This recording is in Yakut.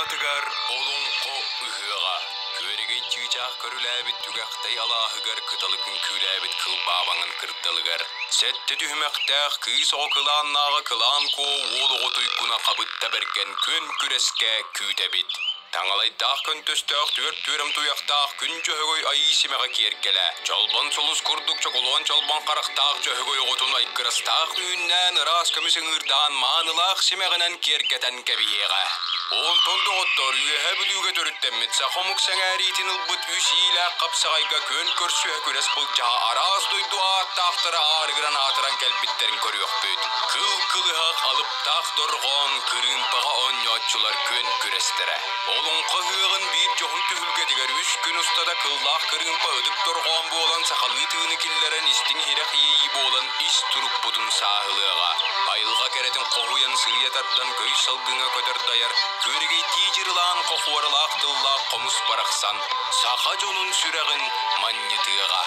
Муоматыгар Олоҥхо ыһыаҕа. Күөрэгэй чыычаах көрүлээбит түгэхтэй алааһыгар кыталык үҥкүүлээбит кылбаабаҥын кырдалыгар сэттэ түһүмэхтээх кыыс оҕо кылааннааҕа Кылаан Куо уол оҕо туйгуна Хабытта Бэргэн күөн күрэскэ күүтэбит. Таҥалайдаах көнтөстөөх түөрт түөрэм туйахтаах күн Дьөһөгөй айыы симэҕэ киэргэлэ, чолбон сулус курдук чокулуон чолбон харахтаах Дьөһөгөй оҕотун айгырастаах үүннээн ыраас көмүс ыҥыырдаан маанылаах симэҕинэн киэргэтэн кэбиһиэҕэ. Онтон доҕоттор, Үөһээ Бүлүүгэ төрүттэммит саха омук сэҥээриитин ылбыт үс иилээх хапсаҕайга күөн көрсүһэ күрэс былдьаһа араас дойду ааттаахтара аарыгыран аатыран кэлбиттэрин көрүөхпүт. Кыл кылыһах алыптаах дорҕоон кырыымпаҕа оонньооччулар күөн күрэстэрэ. Олоҥхо ыһыаҕын биир дьоһун түһүлгэтигэр үс күн устата кыллаах кырыымпа ытык дорҕоон буолан сахалыы тыыны киллэрэн истиҥ иһирэх иэйии буолан ис турукпутун сааһылыаҕа. Айылҕа кэрэтин хоһуйан сыыйа тардан көй салгыҥа көтөр дайар, күөрэгэйдии дьырылаан хохуоралаах тыллаах хомус барахсан саха дьонун сүрэҕин манньытыаҕа.